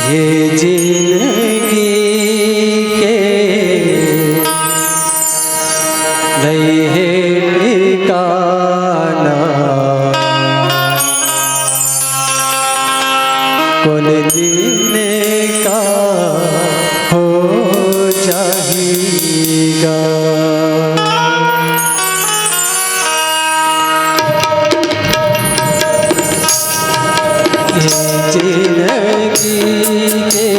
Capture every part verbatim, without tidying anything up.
ये जिंदगी के नइ हे ठिकाना, कोन दिन का हो जाही गा। ये जिंदगी के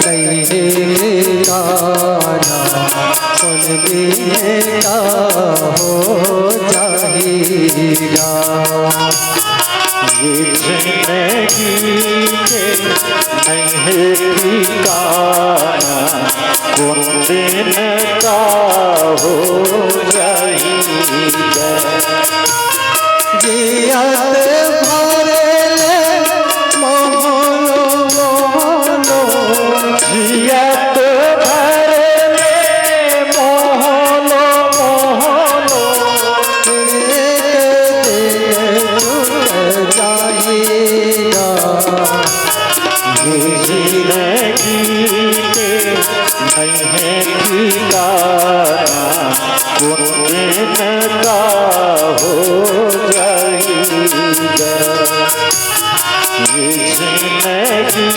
नइ हे ठिकाना, कोन दिन का हो जाही गा। ये जिंदगी के नइ हे ठिकाना, कोन दिन का हो जाही गा। जियत भर ले मोहलो मोहलो, जियत भर ले मोहलो मोहलो, एक दिन छूट जाही गा। ये जिंदगी के नइ हे ठिकाना, कोन दिन का हो जाही गा। ये जिंदगी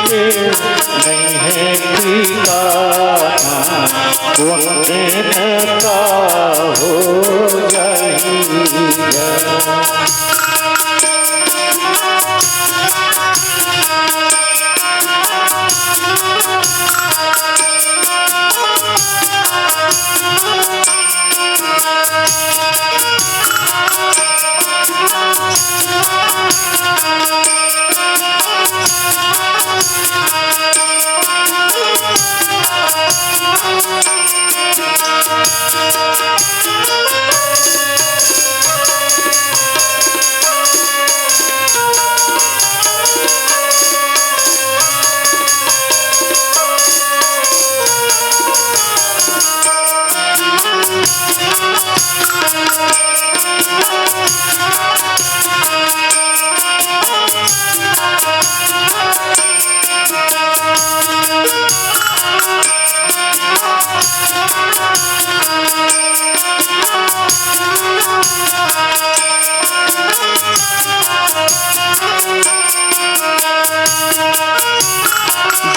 के नइ हे ठिकाना, कोन दिन का हो जाही गा।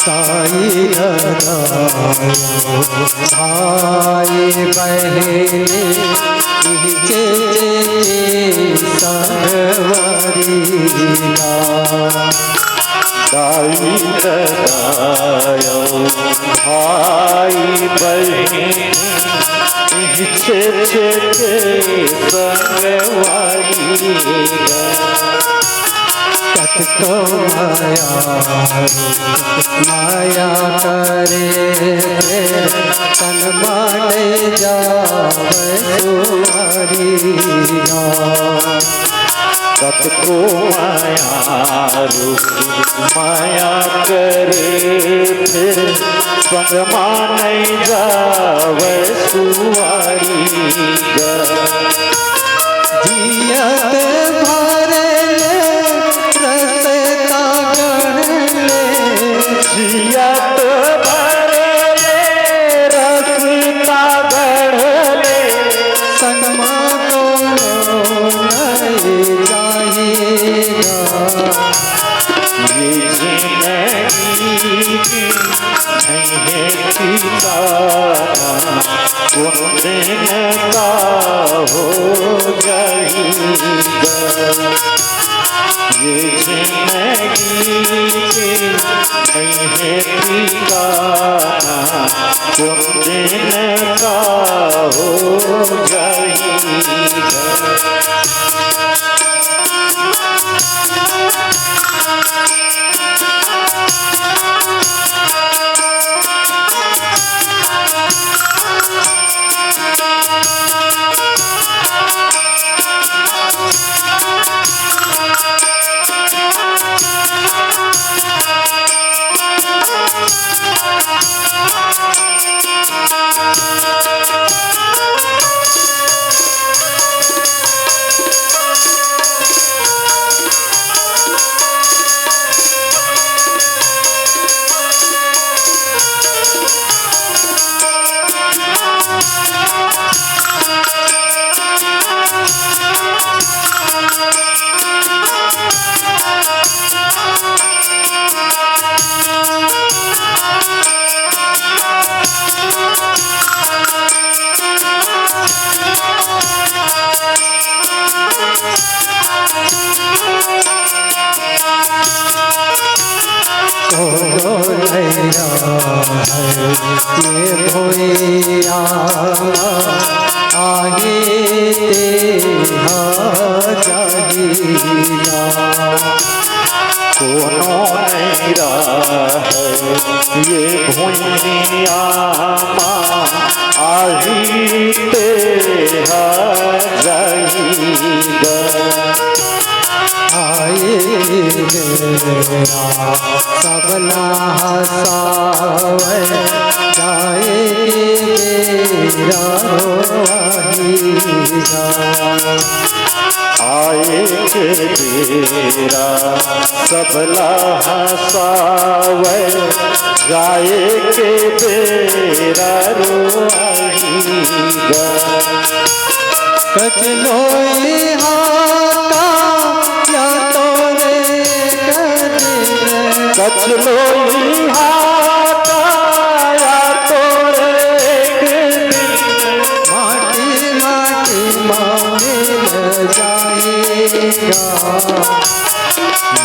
दाई ददा भाई बहिनी के संगवारी गा। दाई ददा भाई बहिनी के संगवारी गा। कतको माया, माया करे, तन मन जावे सुअरी गा। कतको माया रूप माया करे, संग मा नइ जावे सुअरी गा। जियत भर ले रसता गढ़ ले, जियत भर ले रसता गढ़ ले, संग मा कोनो नइ जाही गा। ये जिंदगी नइ हे ठिकाना, कोन दिन का हो जाही गा। ये जिंदगी के नइ हे ठिकाना, कोन दिन का हो जाही गा। कोनो नइ रहय ये भुइयां म आही तेहा जाही गा। कोनो नइ रहय ये भुइयां म आही तेहा जाही गा। आए बेरा सबला हँसावय, जाए के बेरा रोवाही गा। आए के बेरा सबला हँसावय, जाए के बेरा रोवाही गा। कचलोई हाका या तोरे कदे। कचलोई हाका या तोरे कदे। माटी माटी मा मिल जाही गा।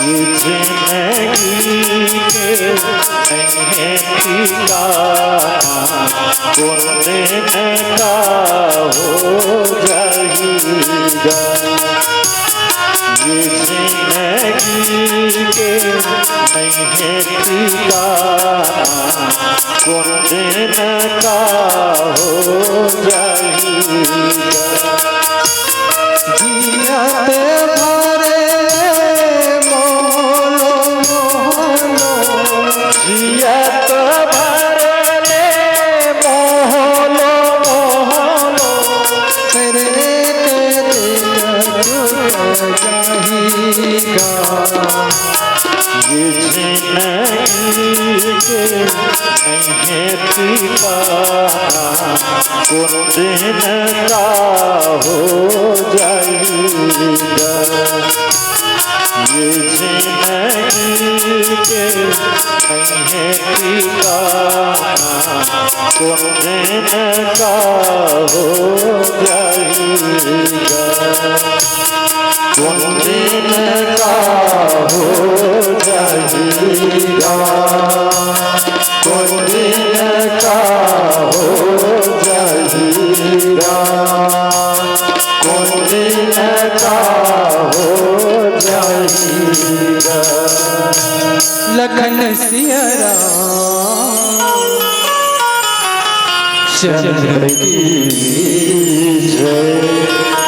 ये जिनगी के नइ हे ठिकाना, कोन दिन का हो जाही गा। ये जिनगी के नइ हे ठिकाना, कोन दिन का हो जाही गा। जियत भर ले मोहलो मोहलो। जियत भर ले मोहलो मोहलो। तेरे के दिन छूट जाही गा। ये जिनगी के नइ हे ठिकाना, कोन दिन का हो जाही गा। ये जिनगी के नइ हे ठिकाना, कोन दिन का हो जाही गा। कोन दिन का हो जाही गा। कोन दिन का हो जाही गा। कोन दिन का हो जाही गा। लखन सिया राम चंद्र की जय।